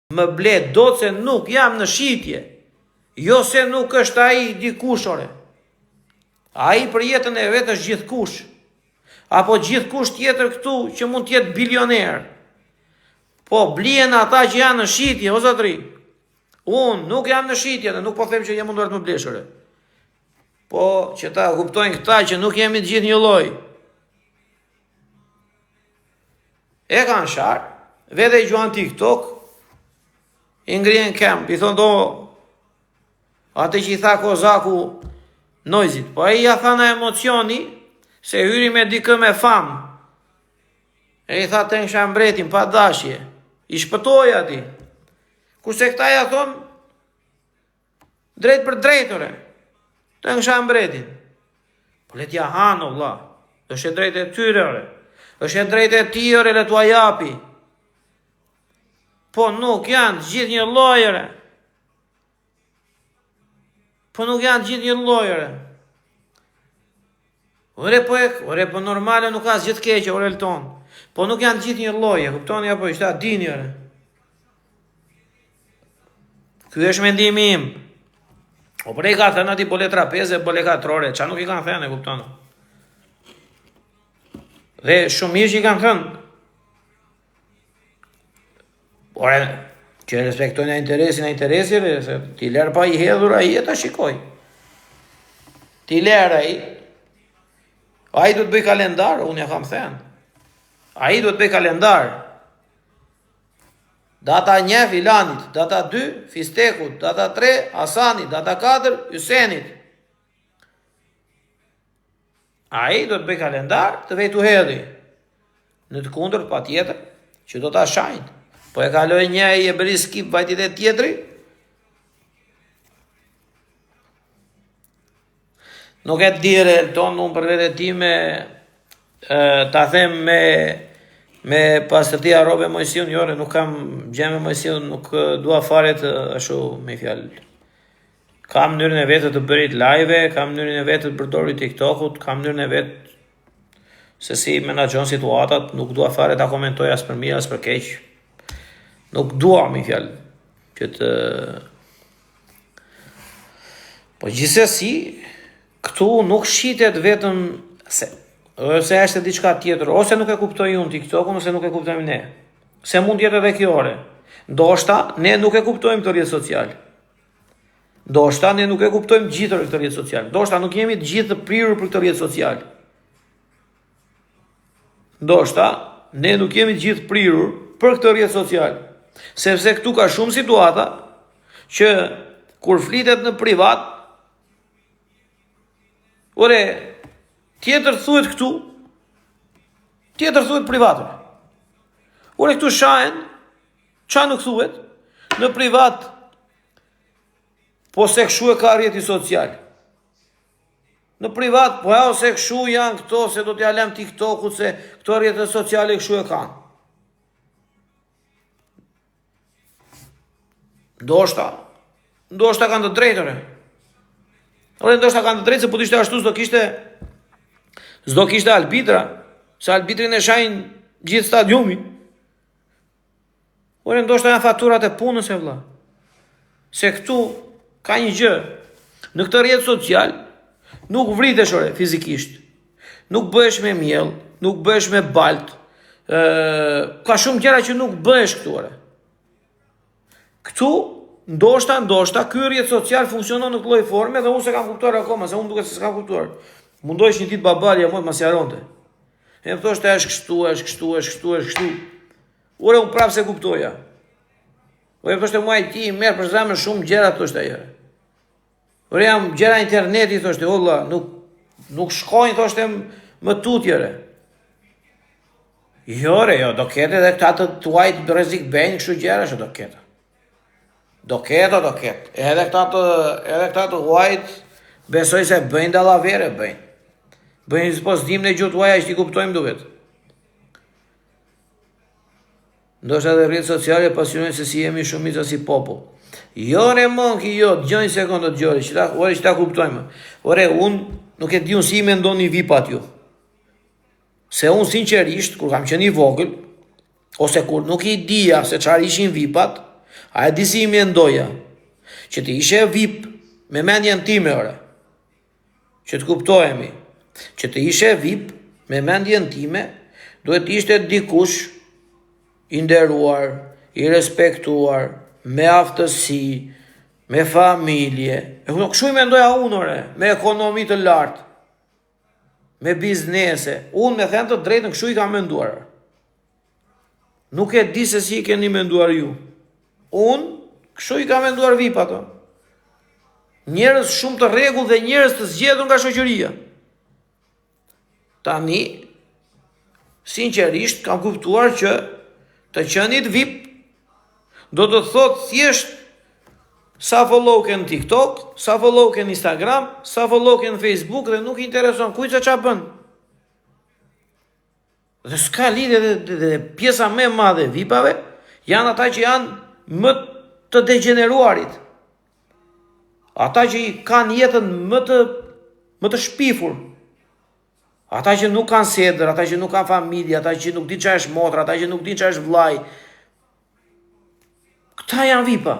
Më ble dot se nuk jam në shitje. Jo se nuk është ai dikush ore. Ai për jetën e vet është gjithkush. Apo gjithkush tjetër këtu që mund të jetë bilioner. Po blihen ata që janë në shitje, o zotri. Unë nuk jam në shitje dhe nuk po them që jam munduar të më blesh ore. Po që ta kuptojnë këta që nuk jemi të gjithë një lloj. E kanë sharë, vete i gjuan TikTok, i ngrihen këmbë, i thonë do, atë që i tha Kozaku Nojzit, po ai ia tha nga emocioni, se hyri me dikë me famë, e i tha të nksha mbretin, pa dashje, i shpëtoi atij, kurse këta ia thonë, Drejt për drejt, ore. Të nksha mbretin. Po le t'ia hanë, o vlla. Është e drejtë e tyre, ore. Është e drejtë e tij, ore, le t'ua japi. Po nuk janë të gjithë një lloj, ore. Po nuk janë të gjithë një lloj, ore. Ore po e, ore po normale nuk ka asgjë të keqe, ore Elton. Po nuk janë të gjithë një lloj, e kuptoni apo ishte a dini ore. Ky është mendimi im. O po i ka thënë atij bole trapeze, bole katrore, ça nuk i kanë thënë, e kupton. Dhe shumë mirë që i kanë thënë. Ore, që respektojnë interesin e interesit, se t'i lërë pa i hedhur ai e ta shikoj. T'i lërë ai. Ai do të bëj kalendar, unë ja kam thënë. Ai do të bëj kalendar. Data 1 Filanit, data 2 Fistekut, data 3 Hasanit, data 4 Hysenit. Ai do të bëj kalendar të vej t'u hedhi. Në të kundërt patjetër që do ta shajnë. Po e kaloi një ai e bëri skip vajti te tjetri. Nuk e di re Elton unë për vete time e, ta them me me pastërti harrove Moisiun, jo, nuk kam gjë me Moisiun, nuk dua fare të ashtu me fjalë. Ka mënyrën e vet të të bërit live, ka mënyrën e vet të përdorit TikTokut, ka mënyrën e vet se si menaxhon situatat, nuk dua fare ta komentoj as për mirë as për keq. Nuk dua me fjalë që të Po gjithsesi, këtu nuk shitet vetëm se ose është diçka tjetër, ose nuk e kuptoj unë TikTokun, ose nuk e kuptojmë ne. Se mund të jetë edhe kjo ore. Ndoshta ne nuk e kuptojmë këtë rrjet social. Ndoshta ne nuk e kuptojmë gjithë këtë rrjet social. Ndoshta nuk jemi të gjithë të prirur për këtë rrjet social. Ndoshta ne nuk jemi të gjithë prirur për këtë rrjet social. Sepse këtu ka shumë situata që kur flitet në privat, ore, tjetër thuhet këtu, tjetër thuhet privat. Ore, këtu shahen, ça nuk thuhet, në privat, Po se kshu e ka rrjeti social. Në privat, po e ose kshu janë këto, se do t'ja lëm TikTokut, se këto rrjete sociale kshu e kanë. Ndoshta, ndoshta kanë të drejtë, ore. Ore, ndoshta kanë të drejtë, se po të ishte ashtu, s'do kishte, s'do kishte arbitra, se arbitrin e shajnë gjithë stadiumi. Ore, ndoshta janë faturat e punës e vlla. Se këtu ka një gjë. Në këtë rrjet social nuk vritesh ore fizikisht. Nuk bëhesh me miell, nuk bëhesh me baltë. Ë, ka shumë gjëra që nuk bëhesh këtu ore. Këtu ndoshta ndoshta ky rrjet social funksionon në këtë lloj forme dhe unë s'e kam kuptuar akoma, se unë duket se s'kam kuptuar. Mundohesh një ditë babalja mua të ma sqaronte. E më thoshte është kështu, është kështu, është kështu, është kështu. Ore, unë prapë s'e kuptoja. Ore, më thoshte mua ti i merr për zemër shumë gjëra, thoshte ajo. Ore, janë gjëra interneti, thoshte, o vlla, nuk, nuk shkojnë, thoshte, më tutje, ore. Jo, ore, jo, do ketë edhe këta të tuajt rrezik bëjnë kështu gjëra, që do ketë. Do ketë, do ketë. Edhe këta të, edhe këta të huajt, besoj se bëjnë dallavere, bëjnë. Bëjnë, po s'dim ne gjuhë të huaja, që t'i kuptojmë duket. Ndoshta edhe rrjetet sociale pasqyrojnë se si jemi shumica si popull. Jo re monki, jo, dëgjo një sekondë dëgjo, që ta, ore që ta kuptojmë. Ore, unë nuk e di unë si i mendoni vipat ju. Se unë sinqerisht, kur kam qenë i vogël, ose kur nuk i dija se çfarë ishin vipat, A e di si i mendoja? Që të ishe VIP me mendjen time, ore. Që të kuptohemi. Që të ishe VIP me mendjen time, duhet të ishte dikush i nderuar, i respektuar, me aftësi, me familje. E kupton, kështu i mendoja unë, ore, me ekonomi të lartë, me biznese. Unë me thënë të drejtën kështu i kam menduar. Nuk e di se si i keni menduar ju. Unë kështu i kam menduar VIP ato. Njerëz shumë të rregullt dhe njerëz të zgjedhur nga shoqëria. Tani, sinqerisht kam kuptuar që të qenit VIP do të thotë thjesht sa follow ke në TikTok, sa follow ke në Instagram, sa follow ke në Facebook dhe nuk i intereson kujt se ça bën. Dhe s'ka lidhje dhe, dhe, dhe pjesa më e madhe e VIP-ave janë ata që janë më të degjeneruarit. Ata që i kanë jetën më të më të shpifur. Ata që nuk kanë sedër, ata që nuk kanë familje, ata që nuk dinë çfarë është motra, ata që nuk dinë çfarë është vllai. Këta janë VIP-a.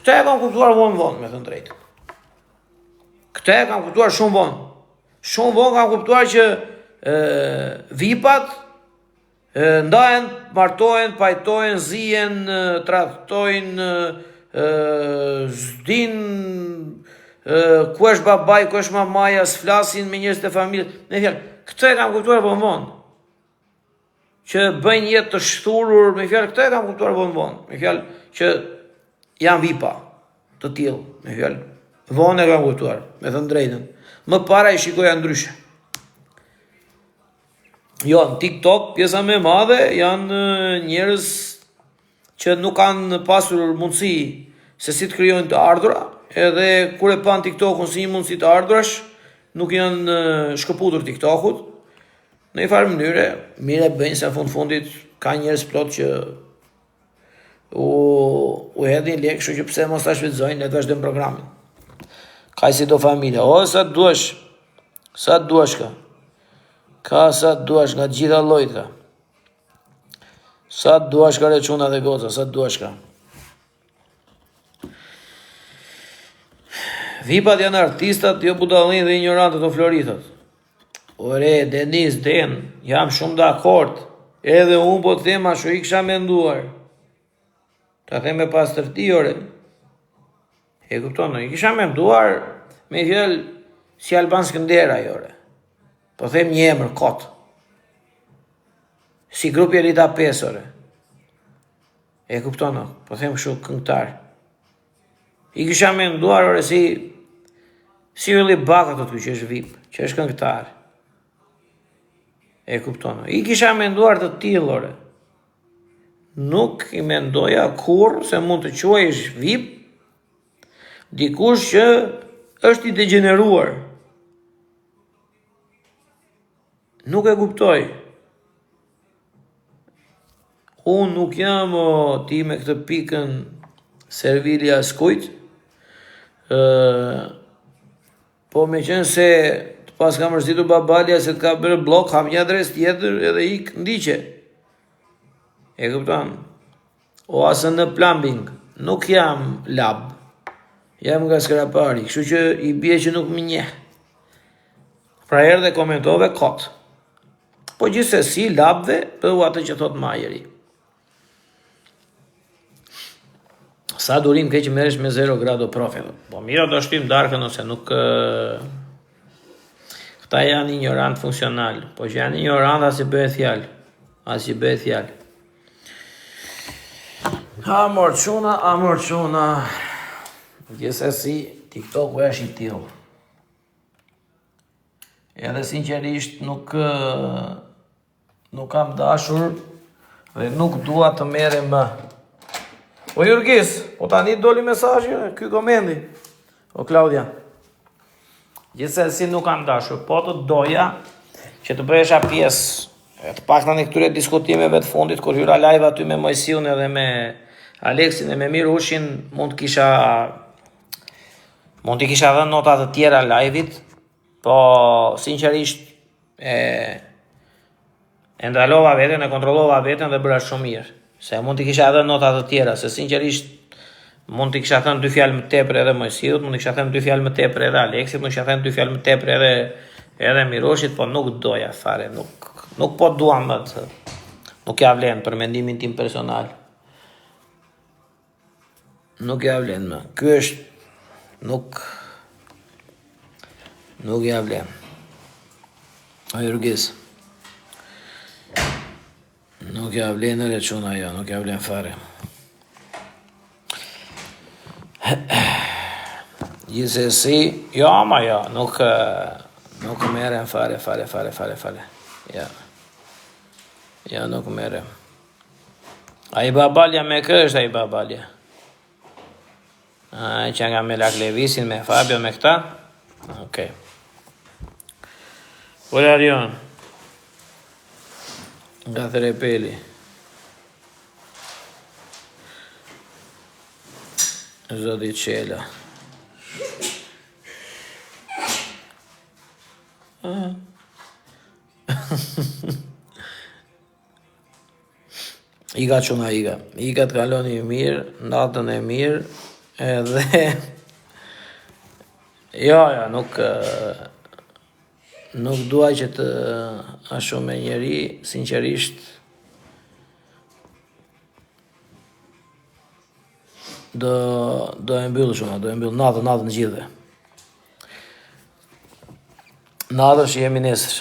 Këtë e kam kuptuar vonë vonë, me thënë drejtë. Këtë e kam kuptuar shumë vonë. Shumë vonë kam kuptuar që e, vipat e, ndahen, martohen, pajtohen, zihen, tradhtojnë, s'din ku është babai, ku është mamaja, s'flasin me njerëzit e familjes. Me fjalë, këtë e kam kuptuar vonë vonë. që bëjnë jetë të shthurur, me fjalë këtë e kam kuptuar vonë vonë, me fjalë që janë vipa të tillë, me fjalë vonë e kam kuptuar, me thënë drejtën. Më para i shikoja ndryshe. Jo, në TikTok pjesa më e madhe janë njerëz që nuk kanë pasur mundësi se si të krijojnë të ardhura, edhe kur e panë TikTokun si një mundësi të ardhurash, nuk janë shkëputur TikTokut. Në një farë mënyre, mirë e bëjnë se në fund fundit ka njerëz plot që u u hedhin lekë, kështu që pse mos ta shfrytëzojnë, le të vazhdojnë programin. Ka si do familje, o sa duash, sa duash ka. Ka sa duash nga të gjitha llojet ka. Sa duash ka re çuna dhe goca, sa duash ka. Vipat janë artistat, jo budallinj dhe injorantët o Flori thotë. Ore, Denis, Den, jam shumë dakord. Edhe unë po të them ashtu i kisha menduar. Ta them me pastërti, ore. E kupton, i kisha menduar me fjalë si Alban Skënderaj, ore. Po them një emër kot. Si grupi Elita 5, ore. E kupton, po them kështu këngëtar. I kisha menduar ore si si Ylli Bako të që është VIP, që është këngëtar. E kupton. I kisha menduar të tillë ore. Nuk i mendoja kurrë se mund të quhesh VIP dikush që është i degjeneruar. Nuk e kuptoj. Unë nuk jam o, ti me këtë pikën servil i askujt. Ë po meqenëse të paska mërzitur babalja se të ka bërë bllok, hap një adresë tjetër edhe ik ndiqe. E kupton? O asë në plumbing, nuk jam lab. Jam nga Skrapari, kështu që i bie që nuk më njeh. Pra erdhe komentove kot. Po gjithsesi labve bëhu atë që thotë Majeri. Sa durim ke që merresh me 0 grado profe. Po mirë do shtym darkën ose nuk Këta janë injorant funksional, po që janë injorant as i bëhet fjalë. As i bëhet fjalë. A mor çuna, a mor çuna. Gjithsesi, TikToku është i tillë. Edhe sinqerisht nuk nuk kam dashur dhe nuk dua të merrem më. O Jurgis, po tani doli mesazhi, ky komenti. O Klaudia. Gjithsesi nuk kam dashur, po të doja që të bëhesha pjesë e të paktën e këtyre diskutimeve të fundit kur hyra live aty me Mojsiun edhe me Aleksin dhe me Mirushin, mund të kisha Mund t'i kisha dhënë nota të tjera live-it, po sinqerisht e e ndalova veten, e kontrollova veten dhe bëra shumë mirë. Se mund t'i kisha dhënë nota të tjera, se sinqerisht mund t'i kisha thënë dy fjalë më tepër edhe Moisiut, mund t'i kisha thënë dy fjalë më tepër edhe Aleksit, mund t'i kisha thënë dy fjalë më tepër edhe edhe Miroshit, po nuk doja fare, nuk nuk po dua më të nuk ja vlen për mendimin tim personal. Nuk ja vlen më. Ky është nuk nuk ja vlen. O Jurgis. Nuk ja vlen ere çuna jo, nuk ja vlen fare. Gjithsesi, jo ama jo, nuk nuk merrem fare, fare, fare, fare, fare. Ja. Ja, nuk merrem. Ai babalja me kë është ai babalja? Ai që nga me Laklevisin, me Fabio, me këta? Okej. Okay. Por Arion. Nga Therepeli. Zoti Çela. Ah. Ika çuna ika. Ika të kaloni mirë, natën e mirë, edhe... Jo, jo, nuk... Nuk dua që të ashtu me njeri, sinqerisht... Do, do e mbyll çuna, do e mbyll natën, natën të gjithëve. Natën shihemi nesër.